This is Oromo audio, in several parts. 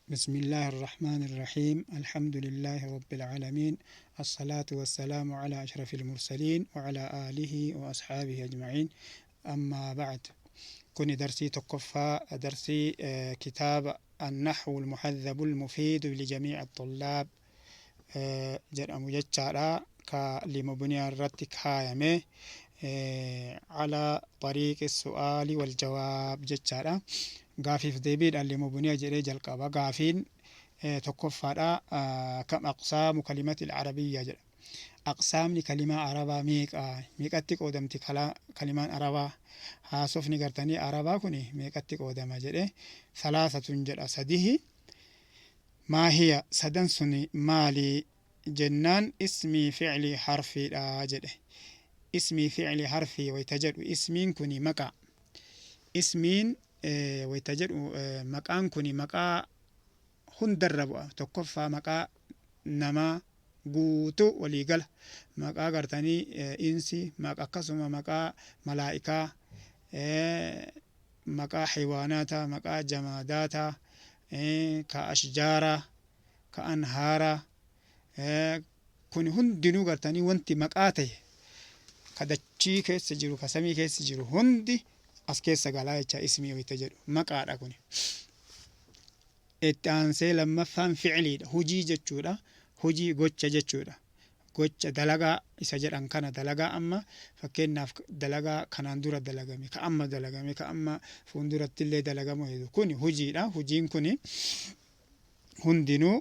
بسم الله الرحمن الرحيم، الحمد لله رب العالمين، الصلاة والسلام على أشرف المرسلين وعلى آله وأصحابه أجمعين، أما بعد. كوني درسي تقفى درسي كتاب النحو المحذب المفيد لجميع الطلاب jedhamu jechaadha ka limobniyaa irratti kaayame على طريق السؤال والجواب jechaadha. Gaafiif deebiidhaan limobniyaa jedhee jalqaba. Gaafiin tokkoffaadha: كم أقسام كلمة العربية jedha. Aqsaamni kalimaa arabaa meeqa? Meeqatti qoodamti kalimaan arabaa? Haasofni gartanii arabaa kun meeqatti qoodama jedhe. ثلاثة jedha, sadihi. ما هي? Sadan sun maali jennaan, ismii, ficlii, harfiidha jedhe. Ismii, ficlii, harfii wayta jedhu, ismiin kun maqa. Ismiin wayta jedhu, maqaan kun maqaa hundarra bu'a. Tokkoffaa maqaa namaa guutuu waliigala, maqaa gartanii insi, akkasuma maqaa malaa'ikaa, maqaa xaywaanaataa, maqaa jamaadaataa, ka ashjaaraa, ka anhaaraa, kun hundinuu gartanii wanti maqaa ta'e ka dachii keessa jiru, ka samii keessa jiru hundi as keessa galaa jecha. Ismii wayta jedhu maqaadha kun. Itti aansee lammaffaan ficliidha, hujii jechuudha, hujii, gocha jechuudha. Gocha, dalagaa isa jedhan kana, dalagaa amma fakkeenyaaf dalagaa kanaan dura dalagame, ka amma dalagame, ka amma fuulduratti illee dalagamu kun hujiidha. Hujiin kun hundinuu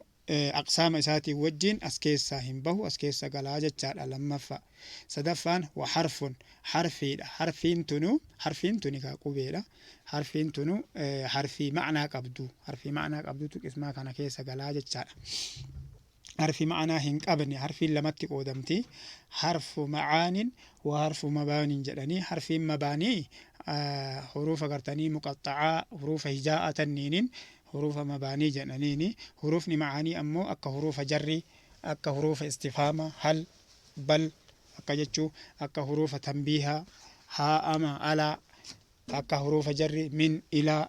aqsaama isaatiin wajjin as keessaa hin bahu, as keessa galaa jechaadha lammaffaa. Sadaffaan وحرف, harfiidha. Harfiin tunu, harfiin tuni kaa qubeedha. Harfiin tunu harfii ma'naa qabdu, harfii ma'naa qabdutu qismaa kana keessa galaa jechaadha. Harfi ma'anaa hin qabne, harfiin lamatti qoodamti. حرف معان وحرف مبان jedhanii. Harfiin mabaanii huruufa gartanii muqaxxacaa, huruufa hijaa'a tanniinin huruufa mabaanii jedhaniini. Huruufni ma'aanii ammoo akka huruufa jarri, akka huruufa istifhaama, هل, بل akka jechuu, akka huruufa tanbiihaa, haa, ama, alaa, akka huruufa jarri, من, إلى,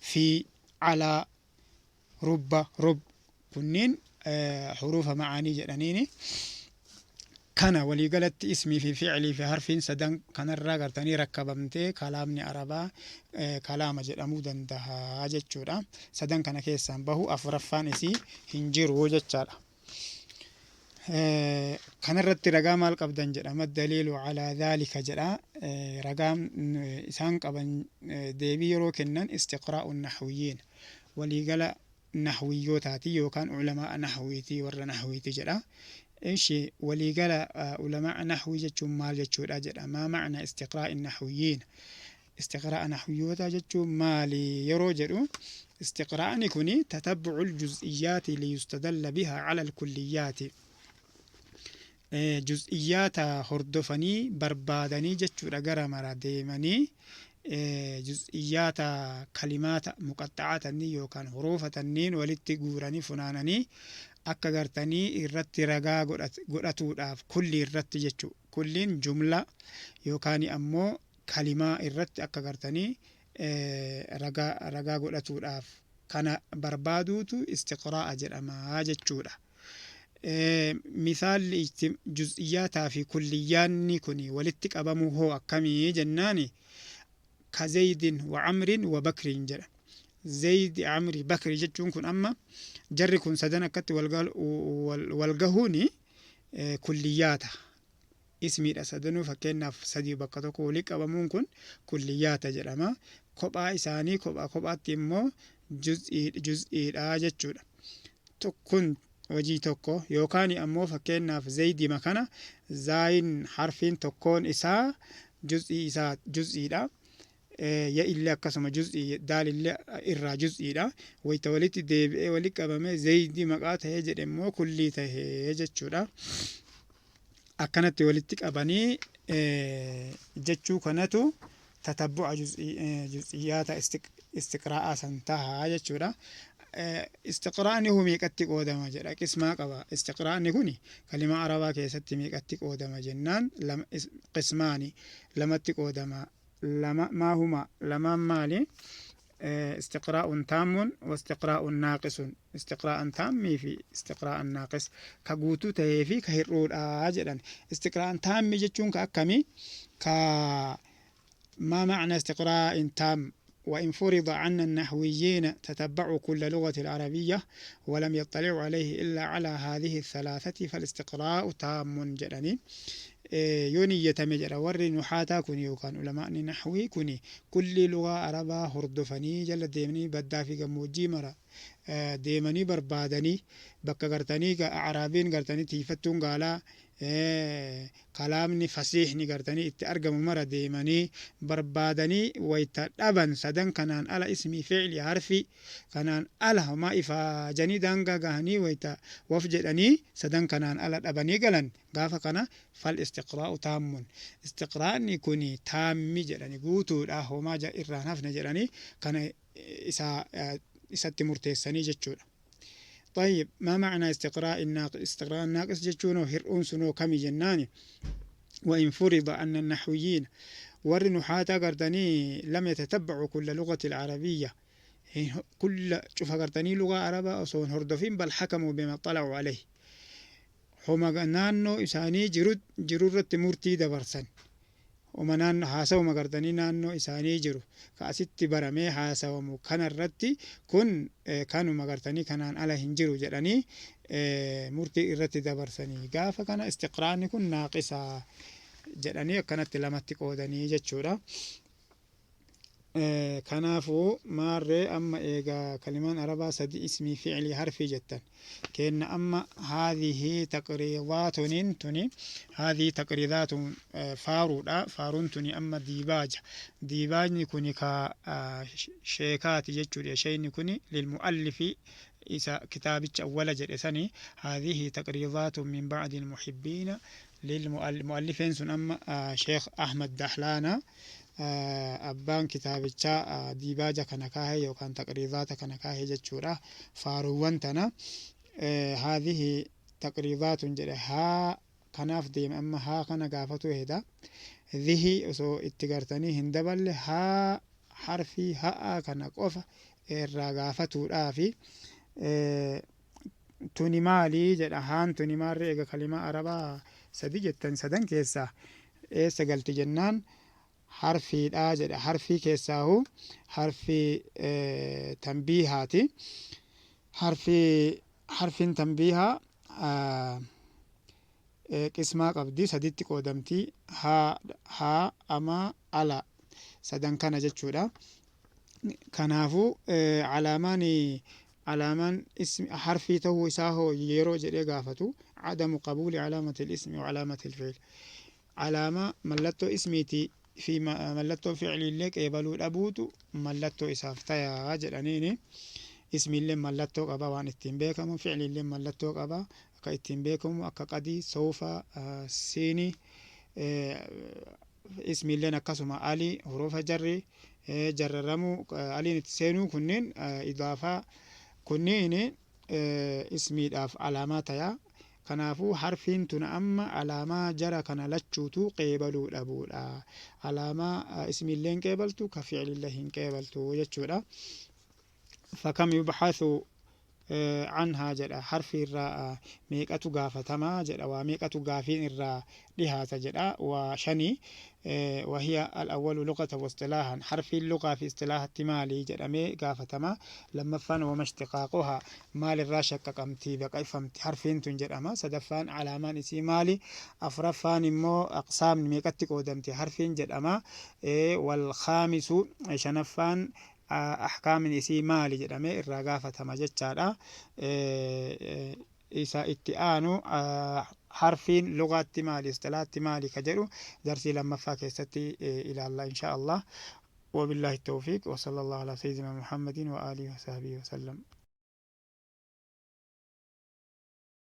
في, على, رب, رب, kunniin huruufa ma'aanii jedhaniini. Kana waliigalatti ismii fi fi'lii fi harfiin sadan kanarraa gartanii rakkabamtee kalaamni arabaa kalaama jedhamuu danda'a jechuudha. Sadan kana keessaan bahu, afuraffaan isii hin jiru jechaadha. Kanarratti ragaa maal qabdan jedha. ما الدليل على ذلك jedha. Ragaan isaan qaban deebii yeroo kennan, استقراء النحويين, waliigala nahwiyyootaati yookaan ulamaa nahwiitii, warra nahwiiti jedha. Ishi waliigala ulamaa nahwii jechuun maal jechuudha jedha. ما معنى استقراء النحويين? Istiqraa'a nahwiyyoota jechuun maali yeroo jedhu, istiqraa'ni kuni تتبع الجزئيات ليستدل بها على الكليات, juz'iyyaata hordofanii barbaadanii jechuudha, gara mara deemanii juz'iyyaata kalimaata muqaxxa'aa tanniin yookaan huruufa tanniin walitti guuranii funaananii akka gartanii irratti ragaa godhatuudhaaf, kulli irratti jechuu, kulliin jumla yookaan ammoo kalimaa irratti akka gartanii ragaa godhatuudhaaf kana barbaaduutu istiqraa'a jedhama jechuudha. Misaalli juz'iyyaataa fi kulliyyaanni kun walitti qabamuu hoo akkamii jennaani, كزيد وعمر وبكر jedha. Zaydi, Amri, Bakri jechuun kun amma jarri kun sadan akkatti wal gahuuni kulliyyaata. Ismiidha sadanuu. Fakkeenyaaf sadii bakka tokko walii qabamuun kun kulliyyaata jedhama. Kophaa isaanii, kophaa kophaatti immoo juz'iidha jechuudha. Kun hojii tokko yookaan ammoo fakkeenyaaf zaydima kana, zaayin harfiin tokkoon isaa juz'ii isaa juz'iidha. Ya illee akkasuma juz'ii, daal illee irraa juz'iidha. Wayita walitti deebi'ee walitti qabamee zaydi maqaa tahee jedhe immoo kullii tahee jechuudha. Akkanatti walitti qabanii jechuu kanatu تتبع juz'iyyaata istiqraa'aa san tahaa jechuudha. Istiqraa'ni hoo meeqatti qoodama jedha. Qismaa qaba. Istiqraa'ni kun kalima arabaa keessatti meeqatti qoodama jennaan, قسمان, lamatti qoodama. Lama. ما هما? Lamaan maali? Istiqraa'un taammun wa istiqraa'un naaqisun, istiqraa'an taammii fi istiqraa'an naaqis, ka guutuu tahee fi ka hir'uudha jedhan. Istiqraa'an taammii jechuun ka akkamii? Ka ما معنى استقراء تام؟ وإن فرض أن النحويين تتبعوا كل لغة العربية ولم يطلعوا عليه إلا على هذه الثلاثة فالاستقراء تام jedhanii. Yoo niyyatame jedha, warri nuhaataa kun yookaan ulamaa'ni naxwii kun kulli lugaa arabaa hordofanii jala deemanii baddaa fi gammoojjii mara deemanii barbaadanii bakka gartanii araabiin gartanii tiifattuun gaalaa kalaamni fasiixni gartanii itti argamu mara deemanii barbaadanii wayta dhaban, sadan kanaan ala, ismii, fi'li, harfi kanaan ala homaa ifaajanii daangaa gahanii wayta waf jedhanii sadan kanaan ala dhabanii galan, gaafa kana فالاستقراء تام, istiqraa'ni kun taammi jedhani, guutuudha, homaa irraan hafne jedhanii kana isa isatti murteessanii jechuudha. طيب، ما معنى استقراء الناقص؟ استقراء الناقص jechuun hir'uun sunoo kami jennaani، وإن فرض أن النحويين, warri nuxaataa gartanii, لم يتتبعوا كل لغة العربية, كل cufa gartanii lugaa arabaa osoo hin hordofin, بل حكموا بما اطلعوا عليه, homa naannoo isaanii jiru jirurratti murtii dabarsan, homa naannoo haasawuma gartanii naannoo isaanii jiru ka asitti baramee haasawamu kanarratti kun kanuma gartanii kanaan ala hin jiru jedhanii murtii irratti dabarsanii, gaafa kana istiqraanni kun naaqisaa jedhanii akkanatti lamatti qoodanii jechuudha. Kanaafuu maarree amma eegaa kalimaan arabaa sadi, ismii, fi'lii, harfii jettan kenna. Amma هذه تقريضات tuni, هذه تقريضات faaruudha. Faaruun tuni amma diibaaja. Diibaajni kuni ka sheekaati jechuudha. Sheyni kuni للمؤلف, isa kitaabicha awwala jedhe sani. هذه تقريضات من بعض المحبين للمؤلفين, sun amma Sheekh Ahmad Dahlaana, abbaan kitaabichaa diibaaja kana kaahe yookaan taqriizaata kana kaahe jechuudha, faaruuwwan tana. هذه تقريضات jedhe. Haa kanaaf deeme. Amma haa kana gaafatu heda. Dhihi osoo itti gartanii hin daballe, haa harfii ha'a kana qofa irraa gaafatuudhaafi. Tuni maalii jedha. Haan tuni maarri? Eega kalimaa arabaa sadi jettan, sadan keessaa eessa galti jennaan, harfiidha jedha. Harfii keessaahu harfii tanbiihaati. Harfiin tanbiihaa qismaa qabdi, saditti qoodamti: haa, haa, amaa, ala, sadan kana jechuudha. Kanaafuu alaamaan ismi harfii ta'uu isaa hoo yeroo jedhee gaafatu, عدم قبول علامة الاسم وعلامة الفعل, alaamaa mallattoo ismiitii fi mallattoo fi'liillee qeebaluu dhabuutu mallattoo isaaf tayaa jedhaniini. Ismiillee mallattoo qaba waan ittiin beekamu, fi'liillee mallattoo qaba akka ittiin beekamu, akka qadii, soofa, siinii. Ismiilleen akkasuma alii, hurufa jarri, jarraramuu, aliin itti seenuu, kunneen idaafaa, kunniin ismiidhaaf alaamaa tayaa. Kanaafuu harfiin tun amma alaamaa jara kana lachuutu qeebaluu dhabuudha. Alaamaa ismiilleen qeebaltu, ka fi'lillee hin qeebaltu jechuudha. فكم يبحث عنها jedha. Harfi irraa meeqatu gaafatamaa jedha, waa meeqatu gaafiin irraa dhihaata jedha. Waa shanii. وهي الأول لغة واصطلاحا, حرف اللغة في اصطلاح مالي jedhamee gaafatama. Lammaffaan وما اشتقاقها, maal irraa shaqqaqamtii, baqayfamti harfiin tun jedhama. Sadaffaan alaamaan isii maali? Afraffaan immoo aqsaamni meeqatti qoodamti harfiin jedhama. والخامس, shanaffaan ahkaamin isii maali jedhamee irraa gaafatama jechaadha. Isa itti aanu harfiin lugaatti maali, istilaatti maali ka jedhu darsii lammaffaa keessatti ilaalla insha Allah. وبالله التوفيق وصلى الله على سيدنا محمد وآله وصحبه وسلم.